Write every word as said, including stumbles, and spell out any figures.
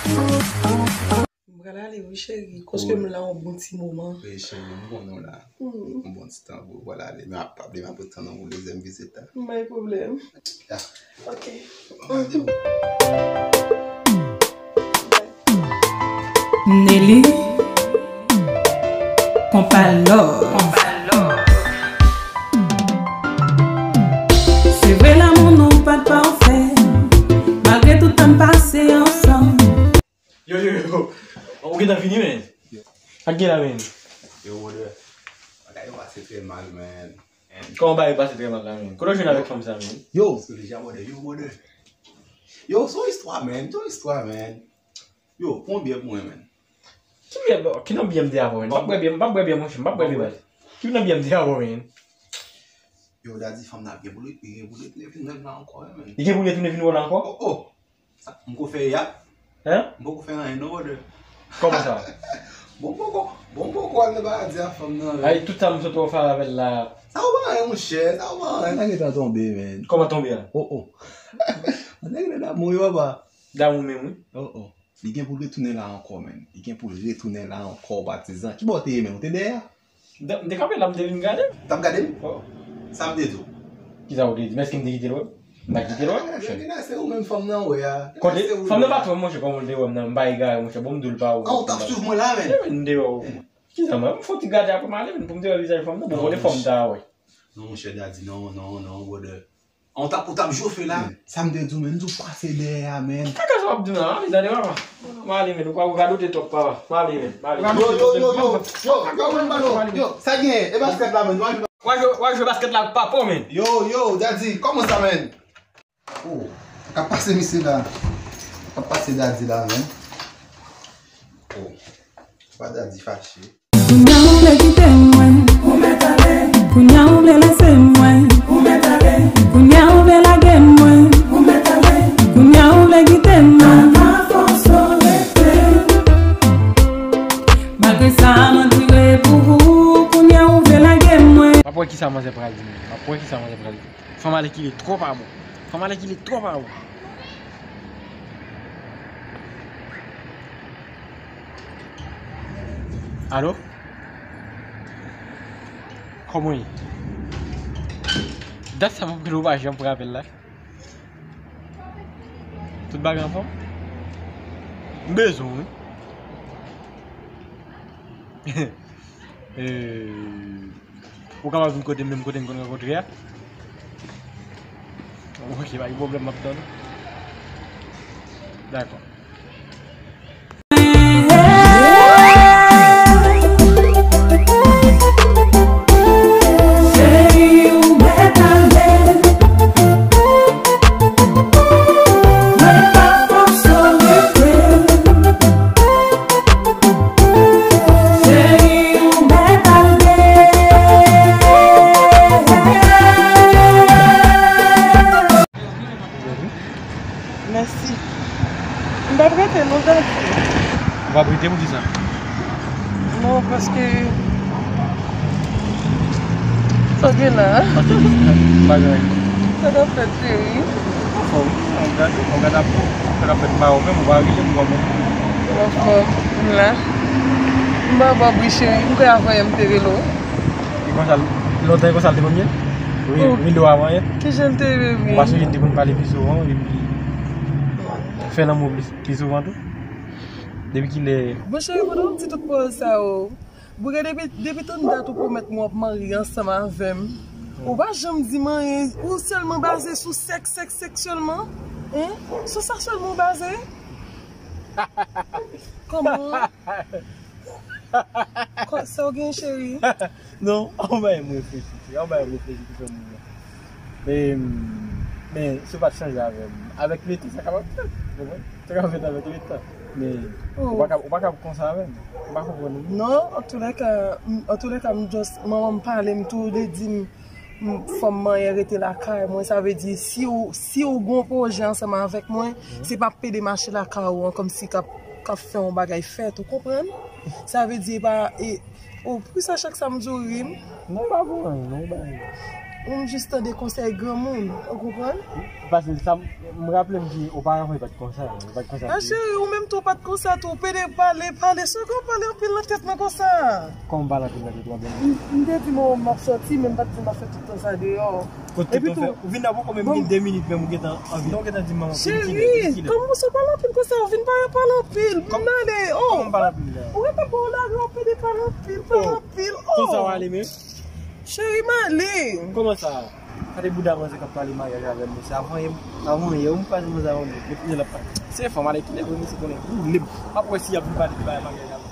M pral ale wi, cheri, koske m la yon bon ti moman. Wi, cheri, m konnen w la. Hmm. Yon bon ti tan pou w pral ale. Men ap, ap, ap tann ou pou dezyèm vizit la. M bay pwoblèm. Ya. Ok. Nelly, konpa love. Se vre lanmou nou pa t pafè, malgre tout tan n pase ansanm. Yo, yo, yo. Ou gentan fini, men? Sa k gen la, men? Yo, brother. Bagay yo pase trè mal, man. Kòman bagay pase trè mal la, men? Kote w jwenn avèk fanm sa, men? Yo, se deja, brother. Yo, brother. Yo, se yon istwa, man. Se yon istwa, man. Yo, pran yon byè pou mwen, man. Ki byè, ki non byè m te avè w, man? M p ap bwè byè, m p ap bwè byè, monchè, m p ap bwè byè, baz. Ki non byè m te avè w, man? Yo, Daddy, fanm nan gen pou li, li gen pou li retounen vin wè m la ankò, wi, man. Li gen pou li retounen vin wè w la ankò? Oh, oh. Sa, m ko fè ya? Hein? M poko fè anyen, non, brother. Kòman sa? Bon, m poko, bon, m poko al nan paradi a fanm nan, wi. Ay, tout sa m sot wè w fè avè l la. Sa ou pa anyen, monchè, sa ou pa anyen. Nèg gentan tonbe, man. Kòman tonbe a? Oh, oh. Nèg gentan damou, wi, papa. Damou menm, wi. Oh, oh. Li gen pou l retounen la ankò, man. Li gen pou l retounen la ankò, patizan. Ki bò w te ye, man? Ou te dèyè? M te, m te kanpe la, m te vin gade. T ap gade m? Oh. Sa m te di w? Kisa w te di? Men èske m te kite l wè m? M pa kite l wè m, monchè. Gen lè se ou menm fanm nan wè a. Kote? Fanm nan pa t wè m, monchè, kòman l te wè m nan? M pa egare, monchè. Bon, m di w l pa wè m. Ah, ou t ap swiv mwen la, men. Kisa, mwen? M fè yon ti gade apre m ale, men pou m te wè vizaj fanm nan. Bon, kote fanm ta wè? Non, monchè, Daddy, non, non, non, brother. An w t ap, ou t ap jofe la. Sa m te di w, men, m di w pase dèyè a, men. Ki kaka sa w ap di m la, ale, tande, papa. M ale, men, ou pa, ou radote twòp, papa. M ale, men, m ale. Yo, yo, yo, yo, yo, yo, yo, yo, yo, sa gen, e baskèt la, men, w al jwe. W al jwe, w al jwe baskèt la ak papa w, men. Yo, yo, Daddy, kòman sa, men? Oh, sa k ap pase misye la? Sa k ap pase Daddy la, men? Oh, pa Daddy fache. Kounya ou vle kite mwen, ou mèt ale. Kounya ou vle lese mwen, ou mèt ale. Kounya ou vle lage mwen, ou mèt ale. Kounya ou vle kite mwen, pa fòse w rete. Malgre sa m andire pou ou, kounya ou vle lage mwen. M ap wè kisa manzè pral di m. M ap wè kisa manzè pral di. Fanm ale kile twò pa bon. Fanm ale kile twò pa bon. Alo? Kòman w ye? Dat sa m ap rele w pa janm pran apèl la. Tout bagay anfòm? M bezwen w, wi. Eh, ou kapab vin kote m, menm kote n konn rankontre a? Ok, pa gen pwoblèm, m ap tann ou. Dakò. Mèsi. M p ap rete non, Daddy. Ou p ap rete poukisa? Non, paske sa gen la. Paske bagay. Sa k ap fèt, cheri? Anfòm, wi. An gade, an gade ap, sa k ap fèt pa ou menm, ou pa rele m kòman? Anfòm, m la. M pa ba bri, cheri. M kwè avan yè m te rele w. E konsa, lontan e konsa l te konn ye? Wi, oh, wi, lè w avan yè. Kijan l te rele m? Paske n te konn pale pi souvan, epi fè lanmou plis, pi souvan tou. Depi kilè? Bon, cheri, pandan w di tout pawòl sa yo, Bouke, depi, depi tann dat ou pwomèt mwen w ap marye ansanm avè m, ou pa janm di m anyen, ou sèlman baze sou sèks, sèks, sèks sèlman? Hein? Sou sa sèlman ou baze? Kòman? Kò-, sa w gen, cheri? Non, an bay m reflechi, cheri, an bay m reflechi pou fè moun nan. Men, men, si w pa t chanje avè m, avèk letan, sa kapab fèt, ou konprann? Sa kapab fèt avèk letan. Men, oh, ou pa ka, ou pa ka konsa avè m. Ou pa konprann ou. Non, antoulèka, m, antoulèka, m just, manman m pale m tou, li di m, m, fò m manyen rete lakay mwen. Sa vle di, si w, si w gon pwojè ansanm avèk mwen, mhm, se p ap pede mache lakay ou an, kòmsi k ap, k ap fè yon bagay fèt, ou konprann? Sa vle di, e pa, e, oh, poukisa chak sa m di w ri m? Non, pa pou anyen, non, pa anyen. Ou m jis tande konsèy granmoun, ou konprann? Paske sa m, M raple m di ou pa anvan, li pa t konsa, li pa t konsa. Ah, cheri, ou menm tou pa t konsa tou. Pede pale, pale. Chak ou pale anpil nan tèt mwen konsa. Kòm m pale anpil nan tèt ou anpil. M te di mwen m ap soti, men m pa t di m ap fè tout tan sa deyò. Kote tou fè, ou vin nan poko menm gen de minit menm ou gentan anvi. Non, ou gentan di manman. Cheri, kòman ou se pale anpil konsa? Ou vin pa pale anpil. M ale. Oh, Kòman m pale anpil la? Ou gentan bon lage, ou pede pale anpil, pale anpil. Oh. Konsa w ale menm? Cheri, m ale. Kòman sa? Gade bouda manzè k ap pale maryaj avè m, mesye. Avan yè, avan yè, m kwaze manzè avan m. Epi l ap pale. Se fanm ale kilè vre, mesye konnen. Ou lib. M ap wè si y ap vin pale de bagay maryaj avè m.